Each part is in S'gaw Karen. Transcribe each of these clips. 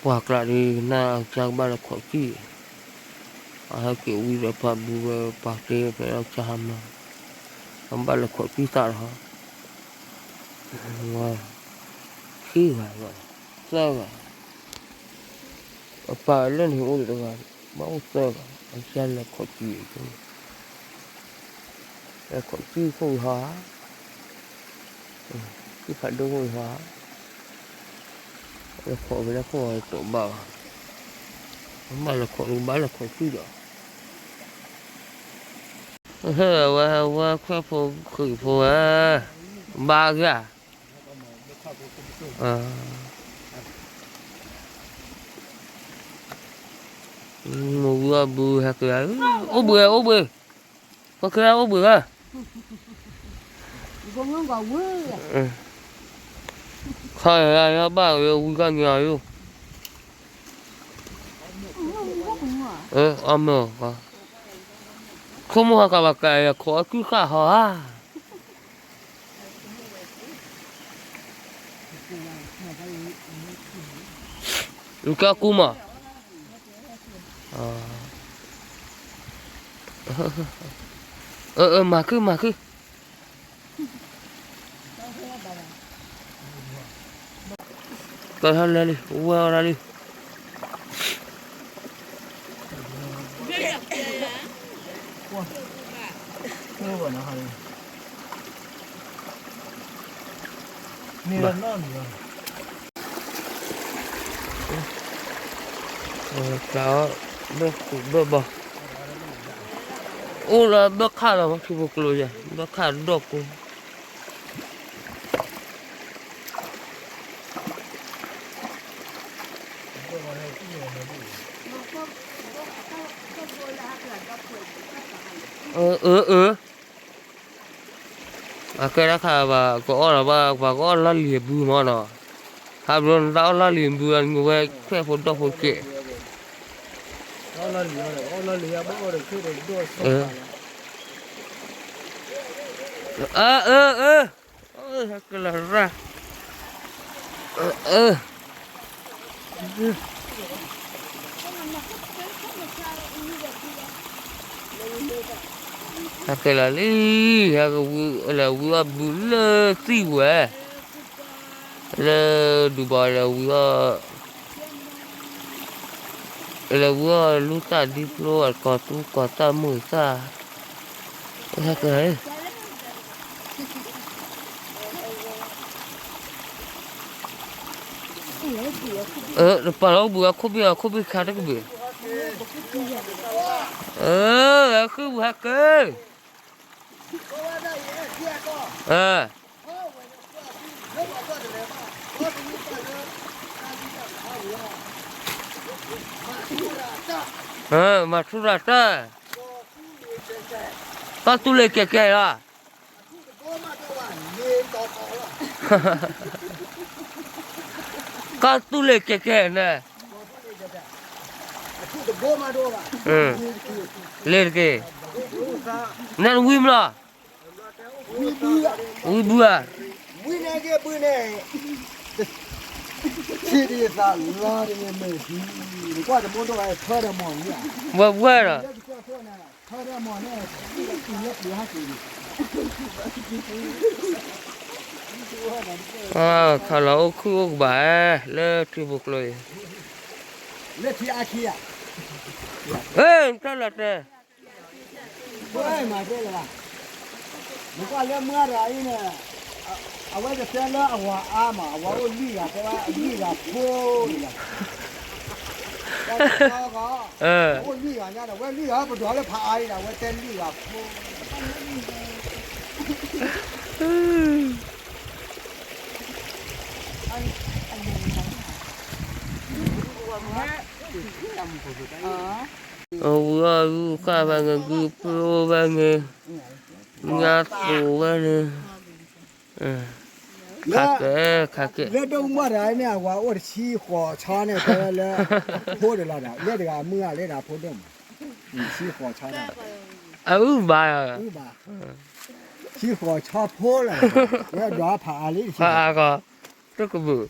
ပှၤကျါဒ်နၢ်ကစၢ်ကဘၣ်လဲၤခိးစံၣ်, အဟဲက့ၤဝံၤဒီးပှၤဘုဝဲပှၤတ့ဖဲလီၤကစၢ်ဟါမၢ်, အဘၣ်လဲၤခိးစံၣ်သးလီၤ, ခံဂၤ, သၢဂၤ, အပၢ်လၢန့ၣ်အိၣ်တဂၤ, ဘၣ်အိၣ်သၢဂၤ, အကစၢ်လဲၤခိးစံၣ်, လဲၤခိးစံၣ်ခိၣ်ဟါ စံၣ်ဖးဒိၣ်ခိၣ်ဟါ, လဲၤခိးဝဲလၢခိၣ်ဟါတဘၣ်ဘၣ်, ဘၣ်လဲၤခိးတဘၣ်လဲၤခိးစံၣ်ဒီး, ဟဲဝဲဝဲခွဲးဖိဃံးဖိဝဲ, ဘါဂၤ မဝံအီၣ်ဘုဟဲက့ၤ, အိၣ်ဘှံးအိၣ်ဘှံး, ပကဲအိၣ်ဘှံးဘၣ်, ခါယဘၣ်ဝံကညါယိၣ်, အမ့ၢ်, ခိၣ်မိၢ်ဟးကဘၣ်ကဲယခိးအကုၢ်ဃၣ်ဟီဧါ လူကကူမး, အၢ မၤခုၣ်မၤခုၣ်, ကလဲၤလံ ဝဲအီၣ်ဒၣ်လံ န့ၣ်နီၢ်န့ၣ်လီၤ, ကျးအီၣ်, ဘၢဘၢဘီ, အိၣ်လၢဘၢခၣ်လီၤ ထံဖိကျိယဲၢ် ဘၢခၣ်ဒီၣ်ကိ, အၢ အၢ အၢ အကဲတၢ်ခါဘၣ် ကအီၣ်လီၤဘၣ် ပှၤကအီၣ်လီၢ်လံၤအဘုမ့ၢ်နီၤ, ဟးဘျီနတၢ်အီၣ်လီၢ်လံၤဘု နဝဲခွဲးဖိဒီၣ်ဖိကဲး, အၢ အၢ အၢ ဟဲကလၤရၣ်, အၢ ဟဲကလၤလံ, ဟဲကဝံလဲၤဝံအီၣ်ဘုလၢသံၣ်ဝဲ, လၢဒူဘီလဲၤဝံအီၣ်, လဲၤဝံအီၣ်လူၤသၣ်ဒ်ဖျိအကီၢ်သူကီၢ်သၣ်မုာ်သၣ်, ဟဲကလၤ တပာ်လီၤအိၣ်ဘှံးအခိၣ်ဘ့ၣ်အခိၣ်ဘ့ၣ်ခါတကဘ့ၣ်, အၢ ဟဲဃုဘၣ်ဟဲက့ၤ, အၢ မၤထူရၤတၢ်, ကီၢ်သူလ့ၤကဲကဲလီၤ, ကီၢ်သူလ့ၤကဲကဲန့ၣ်, လ့ၤတက့ၢ်, နဝံၤမလီၤ, ဝံၤဘုဧါ, ဝံၤန့ၣ်, ဝဲဝဲလီၤ, ခးလီၤအိၣ်ခုၣ်အိၣ်ကဘၣ်, လၢထံဖိကျိအံၤ, လၢထံအါခံဧါ, တၢ်လီၤတဲာ် မၤတဲလၢၤဘၣ်, နကွၢ်လၢမုၢ်အရၤအံၤန့ၣ်, အဝဲတတဲလၢအဝၤအါမး အဝဲအိၣ်လွံၢ်ဂၤ တဲဝဲလွံၢ်ဂၤဖိန့ၣ်လီၤ, အိၣ်လွံၢ်ဂၤညါဒီး ဝဲလွံၢ်ဂၤပဒိးလၢဖးအါအံၤဒီး အဝဲတဲလွံၢ်ဂၤဖိ ဝံၤအီၣ်ဂုၢ်ဃၣ်ဘၣ်န့ၣ် ဂုၢ်ဖျိဘၣ်န့ၣ်, ညါသိးဝဲန့ၣ်, ခးကဲ, ခးကဲ, လၢဒိၣ်ကမၣ်တဂၤန့ၣ် အဝၤအိၣ်တဆံဃိးဆါန့ၣ် တဲဝဲလၢ, ဖိတဂၤလီၤဒီး လၢတဂၤမုၢ်ဂၤလၢတဂၤဖိဒိၣ်မး, ဆံဃိးဆါတဂၤ, အုၣ်ဘၣ်, ဆံဃိးဆါဖိလီၤ, ဝဲဒွးဖးအါလံတဆံဃိး, တကဘုၣ်,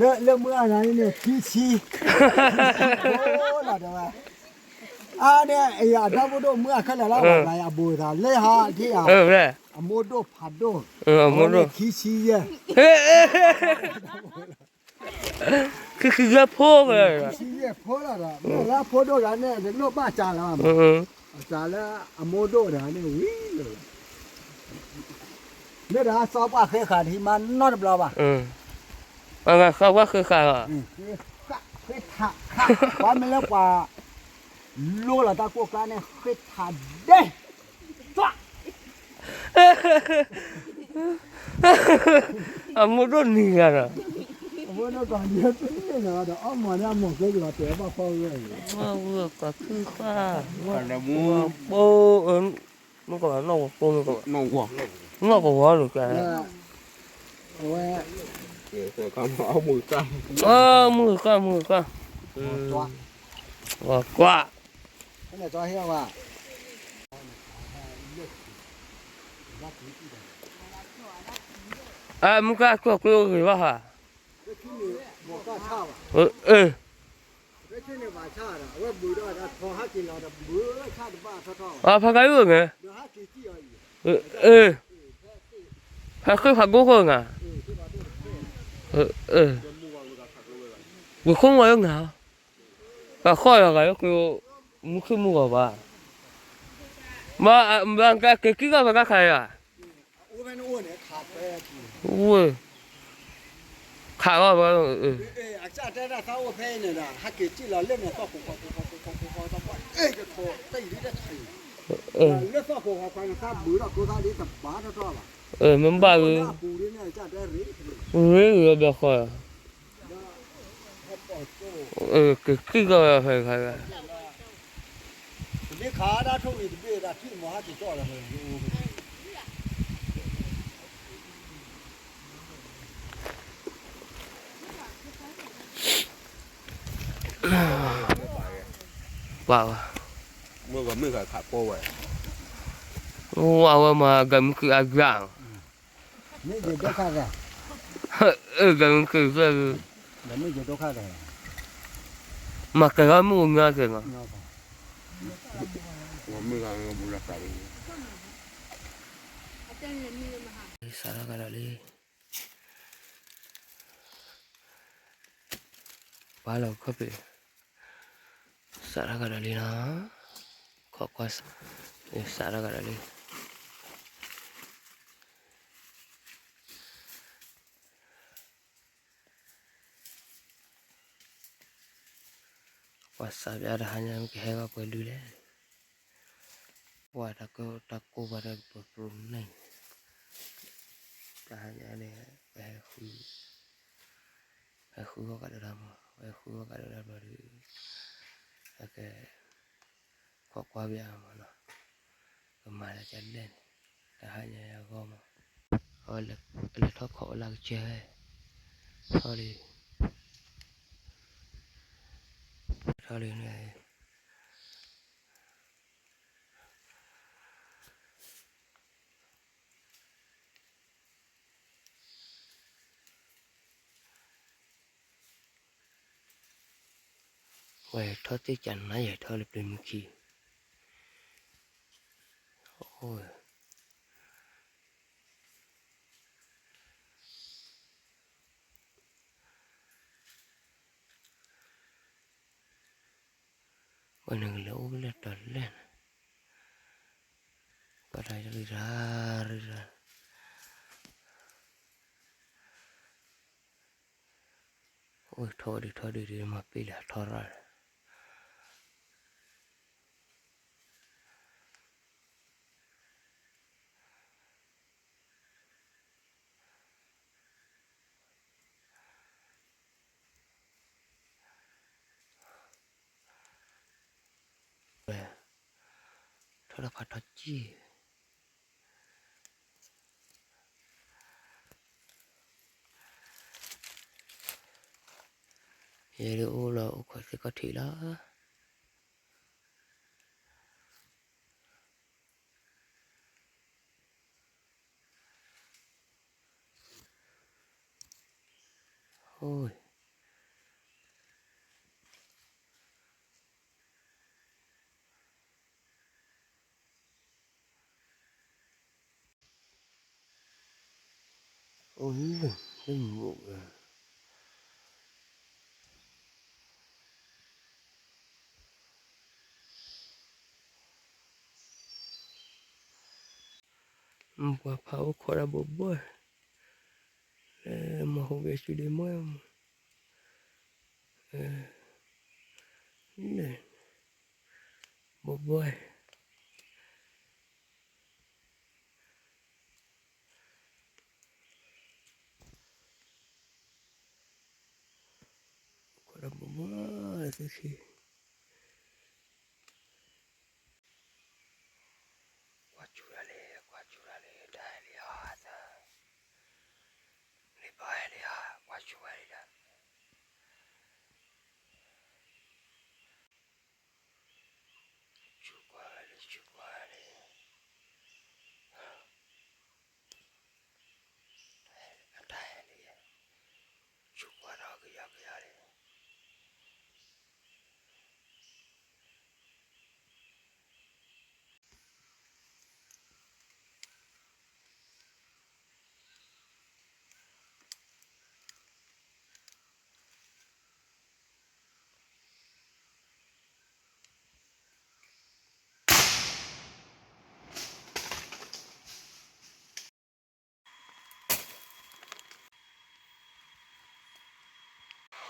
လၢမုၢ်အါန့ၣ်န့ၣ် ခံဆံ, ခံဆံဖိလီၤတဲဝဲ, အါန့ၣ် အံၤအဒီပုၢ်ဒိၣ်မုၢ်အါခဲလၢာ်လီၤ, အဘိသးလၢဟါထံၣ်ဧါ, အမိၢ်ဒိၣ်ဖးဒိၣ်, အမိၢ်ဒိၣ်ခံဆံယဲၢ်, ခံဆံယဲၢ်ဖိ, ခံဆံယဲၢ်ဖိလီၤဒီး မ့ၢ်လၢဖိဒိၣ်ဂၤန့ၣ် တလိၣ်ဘၣ်စးလၢၤဘၣ်, စးလၢအမိၢ်ဒိၣ်တဂၤန့ၣ်ဝံၤလီၤ, မ့ၢ်ဒီးစီၤပှၢ်ဃ့ဃာ်တဟံးမးနီတဘျီဘၣ်, စီၤပှၢ်ဃ့ဃာ်လီၤ, ဃ့ထးခး, ပှၤမ့ၢ်လၢပှၤ လိလီၤတၢ်ကိၢ်ကျါန့ၣ် ဃ့ထးဒဲး, အမိၢ်ဒိၣ်နံၤဂၤဒီး, အမိၢ်ဒိၣ်ကီးနံၤတန့ၢ်လီၤဒီး အီၣ်မီၤန့ၣ်အမိၢ်ကဲကလီၤတဲာ်ဘၣ်ဖီဝဲအံၤ, ဝဲကီးခုဃၣ်, ပိ, မုၢ်ကီးနီၢ်ကီးပိမုၢ်ကီး, နီၢ်ကဝီၤလိာ်ကဲ, အဝဲ, မုၢ်ကီး, မုၢ်ကီး, ကွၢ်, ကွၢ် မုၢ်ကီးကွၢ်ကျိဂ့ၤဘၣ်ဟါ, အ, အဖးကၤအုၣ်အမဲ, အ, ဖးဃ့ဖးကိၢ်ဃိၣ်နၤ, ဝံၤခိၣ်မီၤလၢနၤ, ပှၤဃီၣ်လီၤဂာ်လၢကျိ, မုၢ်ခုၣ်မုၢ်ဂီၤဘၣ်, မ့ၢ်, မ့ၢ်ကက့ၤကံၢ်ကီၢ်ပှၤကခးယၤ, ဝဲ, ခးဂီၢ်ဘၣ်, မ့ၢ်ဘၣ်ဂ့ၤ, ရ့ဂ့ၤဘျီဃီ, က့ၤကံၢ်ကီၢ်ဖဲခါ, ပှၤ, ဝဲမၤဂၤမုၢ်ခုၣ်အဂၤ, ဂၤမုၢ်ခုၣ်, မၤကဲၤဂီၢ်မုၢ်ကညီကဲၤနီၤ, စးထီၣ်ကဒီးလံ ပှၤလီၤခီၣ်ဖံး, စးထီၣ်ကဒီးလံနီၤ, ခိးကွၢ်, စးထီၣ်ကဒီးလံ, ပှၤစးပၠးတဟါညါ မ့ၢ်ကဟဲဘၣ်ပှဲၤဒုလဲၣ်, ပှၤတၢ်ကိၢ်တၢ်ကိၢ်ပှၤတၢ်ကပၢၤပြူၤန့ၣ်, တဟါညါန့ၣ် ပဟဲဃု, ဟဲဃုဂီၢ်ကဒီးတၢ်မး, ပဟဲဃုဂီၢ်ကဒီးတၢ်ဘျီဒီး, အကဲ, ခိးကွၢ်ပၠးမးနီၤ, ကမၤလၢကလဲၣ်န့ၣ်, တဟါညါအဂီၢ်မး, အဝဲလဲၤထီၣ်ခိးဝဲလၢကစၢၢ်ဝဲ, ထီၣ်လံ, ထီၣ်လံန့ၣ် ဝဲထီၣ်သ့ၣ်ကနါယဲၢ်ထီၣ်လၢပျ့ၤမုၢ်ခံ, အိၣ် ဝဲန့ၣ်ကလဲၤအိၣ်လၢတၢ်လဲၣ်န့ၣ်, ကီၢ်တၢ်ရံၣ်ရၣ်ရံၣ်ရၣ်, အိၣ်ထီၣ်ဒုးထီၣ်ဒုးဒုးမၤပ့ၢ်လၢထီၣ်ရၣ်လၢ ထီၣ်တၢ်ဖးထီၣ်ကံၢ်, ယဲဒၣ်အိၣ်လီၤအိၣ်ခိးသ့ၣ်ခီၣ်ထံးလီၤ. အိၣ် လၢမုၢ် ပှၤဖးအိၣ်ခိးတၢ်ဘိးဘိး, လၢမီၢ်ဟူကဲဆူဒ့မီၢ်, ဘိးဘိး, ခိးတၢ်ဘိးဘိး, သုခံ ကွၢ်စူၤဒၣ်လံ, ကွၢ်စူၤဒၣ်လံ, တၢ်ဟဲလံဧါသၢ, လံဘၣ်ဟဲလံဧါ, ကွၢ်စူၤဝဲလံဒီး, စူၤကွၢ်ဝဲလံ, စူၤကွၢ်ဝဲလံ, အတၢ်ဟဲလံ, စူၤကွၢ်ဒီးကယီကယီလံ.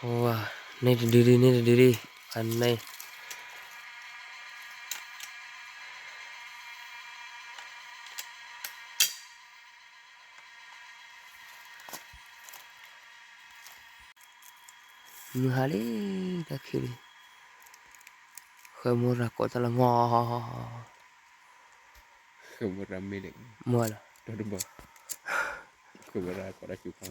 ဝၤ, န့ၢ်တဒုဒံ, န့ၢ်တဒုဒံ, အန့ၣ် မုၢ်ဟါလံ, တၢ်ခံးလံ, ဃဲမိၢ်ရၤကိးတၢ်လၢမီၢ်, ဃဲမိၢ်ရၤမ့ၢ်ဒံး, မီၢ်လီၤ, ဃဲမိၢ်ရၤကိးတၢ်စူၤဖီ